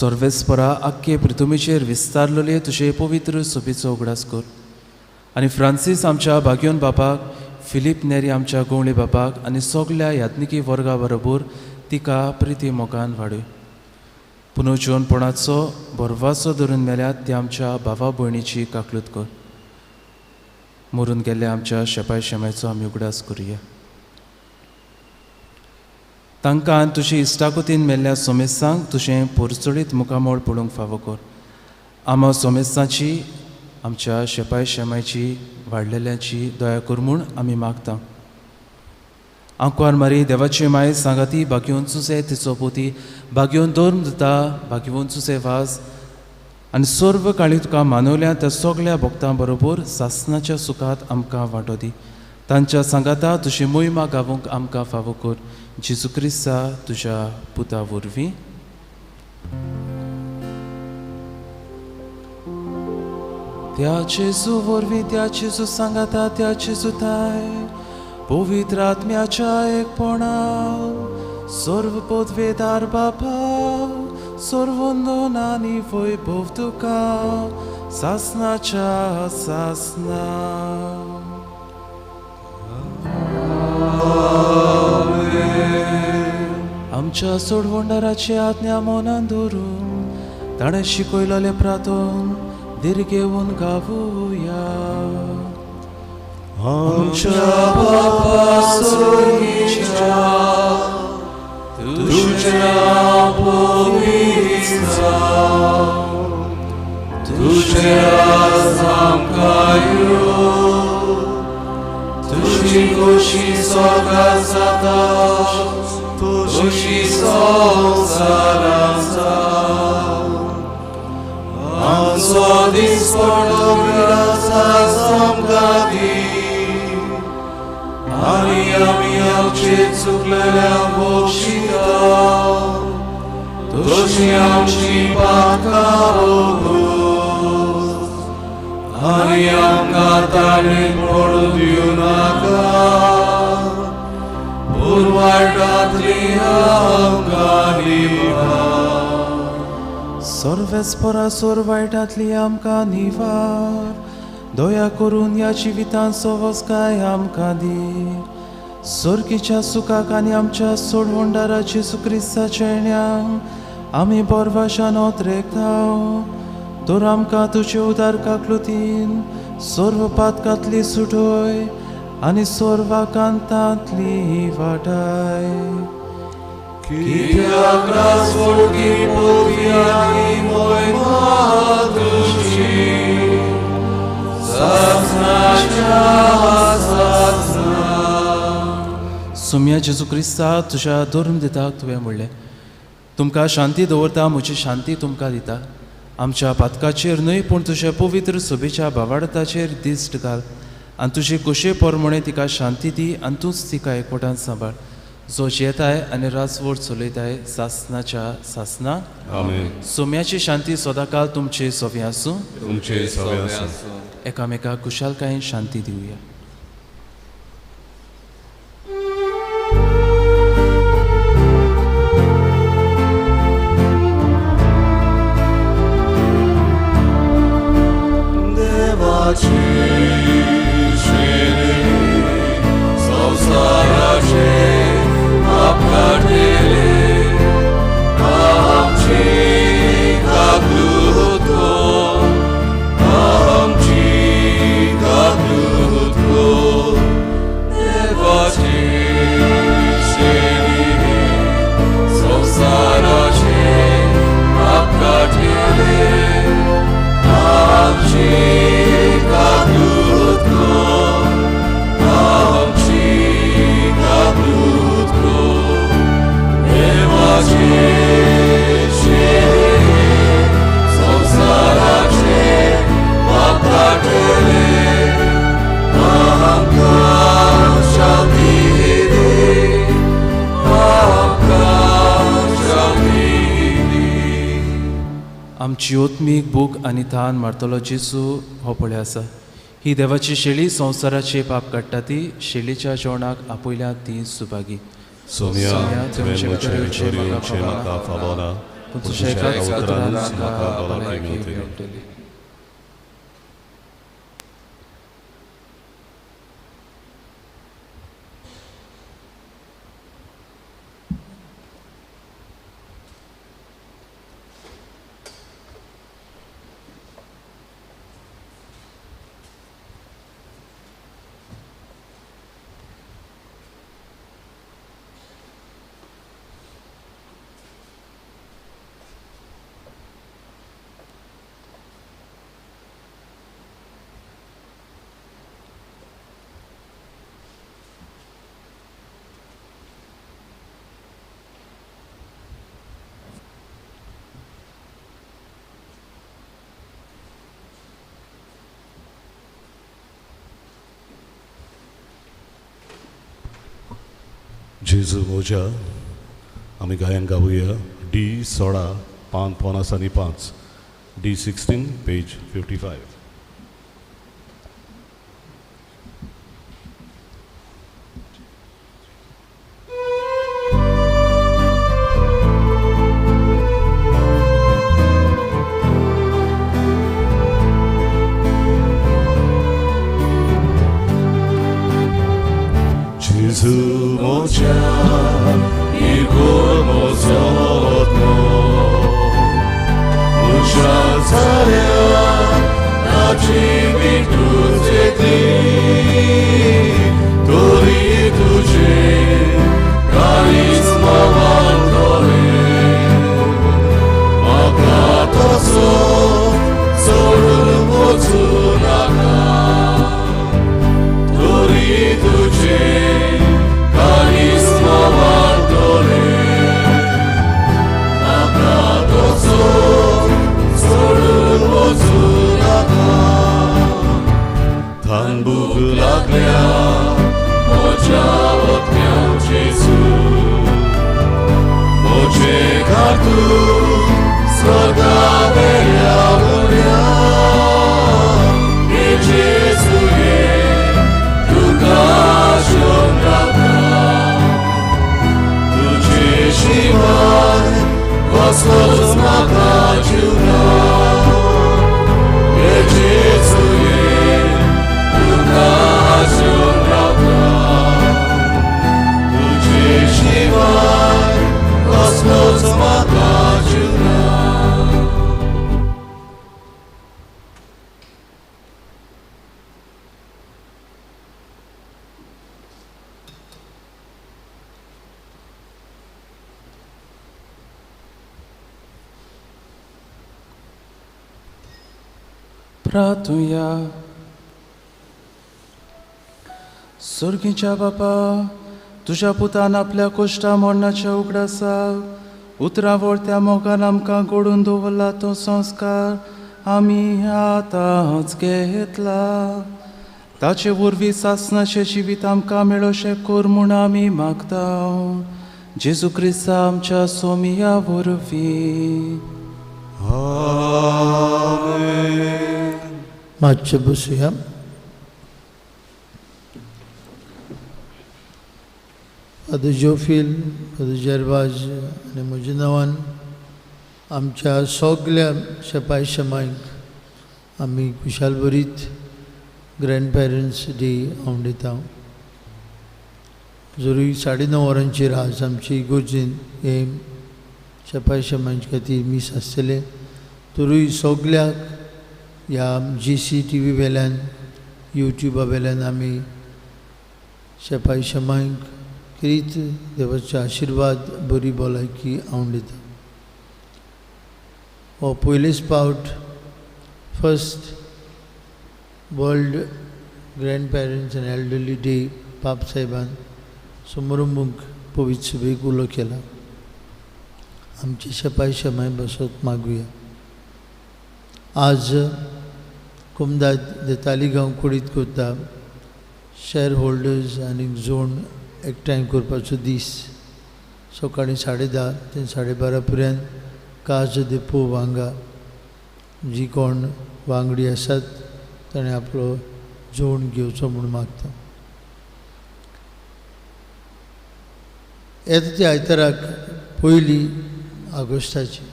सर्वेस्परा आख्खे पृथ्वीचेर विस्तारलेले तुजे पवित्र सभेचो उगडास कर आनी फ्रांसीस आमच्या भाग्योन बापाक, फिलीप नेरी आमच्या गोंवळे बापाक आनी सगल्या याज्ञिकी वर्गा बरोबर तिका प्रिती मोगान वाडय. पुनर्जिवनपणाचो भरवासो धरून मेल्यात ते आमच्या भावा भयणीची काकलूत कर. मरून गेल्ल्या आमच्या शेपाय शेमायचो आमी उगडास करुया. तांकां तुजी इश्टागतीन मेल्ल्या सोमेस्तांक तुजें पोरचडीत मुखामळ पळोवंक फावो कर. आमा सोमेस्तांची आमच्या शेपाय शेमायची वाडलेल्यांची दया कर म्हूण आमी मागता. आंकवार मारी देवाची माय सांगाती भाग्योवन चुसे तिचो पोती, भाग्योवन धर्म दिता, भाग्योवन चुसे वास आनी सर्व काळी तुका मानवल्या त्या सगल्या भक्तां बरोबर सासनाच्या सुखात आमकां वांटो दी. तांच्या सांगाता तुजी मोहिमा गावूंक आमकां फावो कर. जेजू क्रिस्ता तुज्या पुता वरवीं. त्या जेजू वरवीं, त्या जेजू सांगाता, त्या जेजू ताय पवित्र आत्म्याच्या एकपणा सर्व पदवेदार बापा, सर्वंदन आनी वैभव तुका सासनाच्या सासना. आमच्या सोडवणदाराची आज्ञा मनान धरून ताणें शिकयलेलें प्रार्थन धीर घेवन गावुया. आमच्या बापा स्वर्गीच्या, तुजें नांव पवित्र जावं, तुजें राज आमकां येवं, तुजी खोशी स्वर्गांत जाता तशी संवसारांत जावं. आमचो दिसपडो ग्रास आमकां दी आनी आमी आमचे चुकलेल्यांक बक्षिता तशी आमची पातकां भोगोस आनी आमकां ताणें पडूं दिवं नाका, पूण वायटांतली आमकां निवार. सर्वेस्परा सोर वायटांतली आमकां निवार, दया करून ह्या जिवितांत सवसकाय आमकां दी. सोर्गीच्या सुखाक आनी आमच्या सोडवणदारा जेजू क्रिस्ताच्या येण्याक आमी बरवाशान ओतरेकता. तर आमकां तुजे उदार काकलुतीन सर्व पातकांतली सुटय आनी सर्वाकांतांतली वाटाय. कित्याक राजवटी पदवी आनी मोहिमा तुजी सासनाच्या सासना. सोम्या जेजू क्रिस्ता, तुज्या धर्म दिता तुवें म्हणलें, तुमकां शांती दवरता, म्हजी शांती तुमकां दिता. आमच्या पातकाचेर न्हय पूण तुज्या पवित्र सभेच्या भावार्थाचेर दिश्ट घाल आनी तुजे खोशये प्रमाणें तिका शांती दी आनी तूंच तिका एकवटान सांबाळ, जो जियेताय आनी राजवट चलयताय सासनाच्या सासना. आमेन. सोम्याची शांती सदांकाळ तुमचे सवे आसूं. तुमचे सवे आसूं. एकामेकाक खुशालकायेन शांती दिवया. देवाची शेणी संवसाराचे पाप काडटले, आमची काकलूत कर, आमची काकलूत कर. देवाची शेणी संवसाराचे पाप काडटले, आमची काकलूत कर, आमची काकलूत कर. देवाची शेणी संवसाराचे पाप काडटले, आमची ओतमीक भूक आनी थान मारतलो जेजू हो पळय आसा। ही देवाची शेळी संवसाराचे पाप काडटा ती शेळीच्या जेवणाक आपयल्या ती सुभागी। सोम्या तुवें म्हजे भितर येवचें म्हाका फावना, पूण तुज्या एकाच उतरानूच म्हाका भलायकी मेळटली। जेजू मोजा आमी गायन गावया डी 16 5 5 D 16 page 55। प्रार्थुया। सुर्गीच्या बापा, तुज्या पुतान आपल्या कोश्टा मरणाच्या उगडासाक उतरां वरत्या मोगान आमकां घडोवन दवरला तो संस्कार आमी आतांच घेतला। ताचे वरवीं सासणाचें जिवीत आमकां मेळोशें कर म्हूण आमी मागता, जेजू क्रिस्ता आमच्या सोमिया वरवीं। मातशें बसुया। फादर जोफील, फादर जेरवाज आनी म्हज्या नांवान आमच्या सगल्या शेपाय शेमांक आमी खुशालभरीत ग्रँड पेरंट्स डे हांव दिता। जरूय 9:30 वरांचेर आज आमची इगोर्जेन हे शेपाय शेमांचे खातीर मीस आसतलें, तरूय सगल्याक ह्या जी सी टी व्ही वेल्यान, युट्युबा वेल्यान आमी शेपाय शेमांक क्रीत देवाचे आशिर्वाद, बरी भलायकी हांव दिता। हो पयलेच फावट first world grandparents and elderly day पाप साहेबान समारंभूंक पवित्र सभेक उलो केला। आमचे शेपाय शेमाय बसत मागुया। आज कुमदाद देताली गांव कुडीत करता शेअर होल्डर्स आनी जोन एकठांय करपाचो दीस सकाळीं 10:30 ते 12:30 पर्यंत काज दे पोव हांगा जी कोण वांगडी आसात ताणें आपलो जोड घेवचो म्हूण मागता. येता त्या आयताराक पयली ऑगस्टाची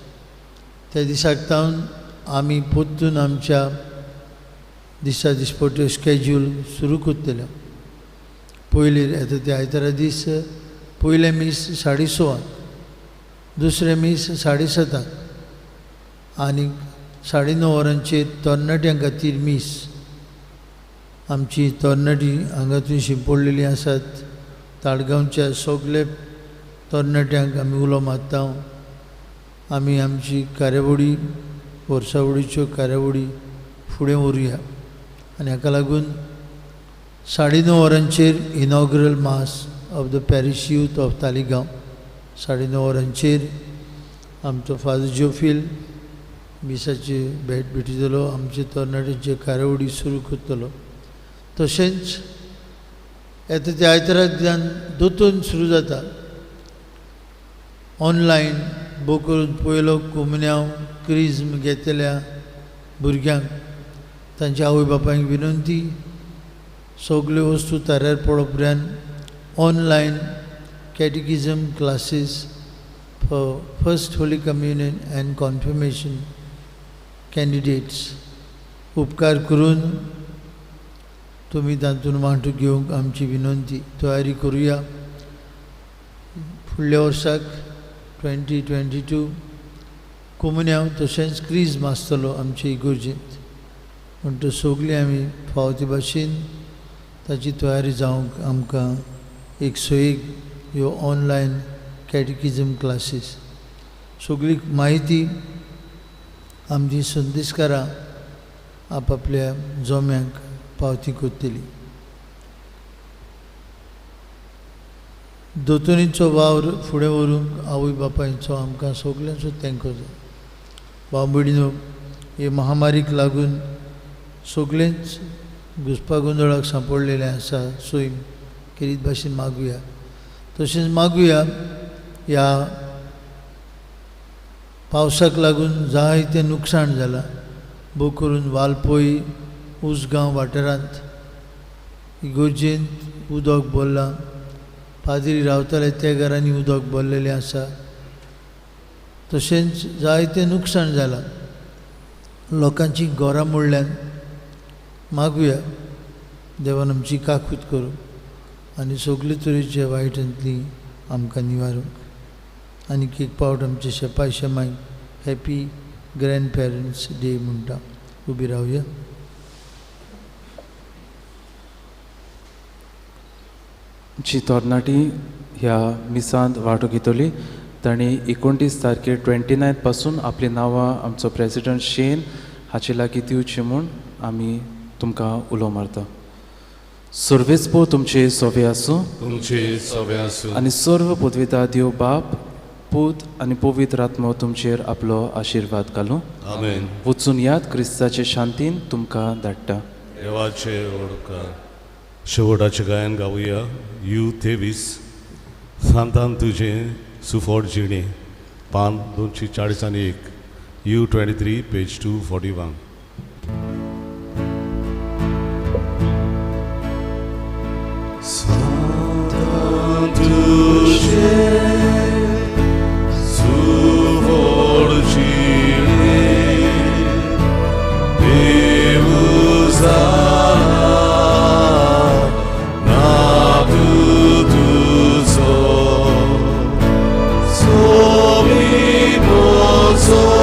त्या दिसाक तावन आमी परतून आमच्या दिसा दिसपट्यो स्केज्यूल सुरू करतले. पयली येता त्या आयतारा दीस पयलें मीस 6:30, दुसरें मीस 7:30 आनी 9:30 वरांचेर तरणाट्यां खातीर मीस. आमची तरणाटी हांगा थंय शिंपडलेलीं आसात. ताळगांवच्या सगळे तरणाट्यांक आमी उलो मारता. आमी आमची कार्यावळी वर्सावळीच्यो कार्यावळी फुडें व्हरुया आनी हाका लागून 9:30 वरांचेर inaugural mass of the parish youth of Taleigao. 9:30 वरांचेर आमचो फादर जोफील मिसाची भेट भेटयतलो, आमचे तरणाट्यांचे कार्यावळी सुरू करतलो. तशेंच येता त्या आयतारांतल्यान दोतोन सुरू जाता ऑनलायन बूक करून पयलो कुमन्यांव क्रिज्म घेतल्या भुरग्यांक तांच्या आवय बापायक विनंती, सगल्यो वस्तू ताऱ्यार पडो उपरांत online catechism classes for first holy communion and confirmation candidates उपकार करून तुमी तातूंत वांटो घेवंक आमची विनंती. तयारी करुया. फुडल्या वर्साक 2022 कोमुन्यांव तशेंच क्रिज्म आसतलो आमचे इगोर्जेंत, म्हणटच सगळीं आमी फावो ते भाशेन ताची तयारी जावंक आमकां 101 ह्यो ऑनलायन कॅटिकिजम क्लासीस सगळी म्हायती आमची संदेशकारां आपापल्या जोम्यांक पावती करतली. दोतोनीचो वावर फुडें व्हरूंक आवय बापायचो आमकां सगल्यांचो तेंको जाय. भाव भयणीनो, हे महामारीक लागून सगळेंच घुसपा गोंदळाक सांपडलेलें आसा. सैम खेरीत भाशेन मागुया. तशेंच मागुया ह्या पावसाक लागून जायतें नुकसाण जालां, भोव करून वालपोई उसगांव वाठारांत इगोर्जेंत उदक भरलां, पाद्री रावताले त्या घरांनी उदक भरलेलें आसा. तशेंच जायतें नुकसाण जालां, लोकांची घरां मोडल्यान. मागुया देवान आमची काकूत करूं आनी सगळे तरेचे वायटांतली आमकां निवारूंक. आनीक एक पावट आमचे शेपाय शेमाय हॅपी ग्रँड पेरंट्स डे म्हणटा. उबी रावया. जी तरणाटी ह्या मिसांत वांटो घेतली तांणी 29 तारखेर 29 पासून आपलीं नांवां आमचो प्रेसिडंट शेन हाचे लागीं दिवची म्हूण आमी तुमकां उलो मारता. सर्वेस्पो तुमचे सोवे आसूं, तुमचे सोवे आसूं आनी सर्व पदविता देव बाप पूत आनी पवित्र आत्मो तुमचेर आपलो आशिर्वाद घालूं. आमेन. वचून याद क्रिस्ताचे शांतीन तुमकां धाडटा. देवाचे ओडकार. शेवटाचें गायन गावया. You 23 सांतान तुजें सुफोट जिणें, पान 241, you 23 page 241. सांतान तुजें सुफोट जिणें देव जाला तुझो सोबी मोजो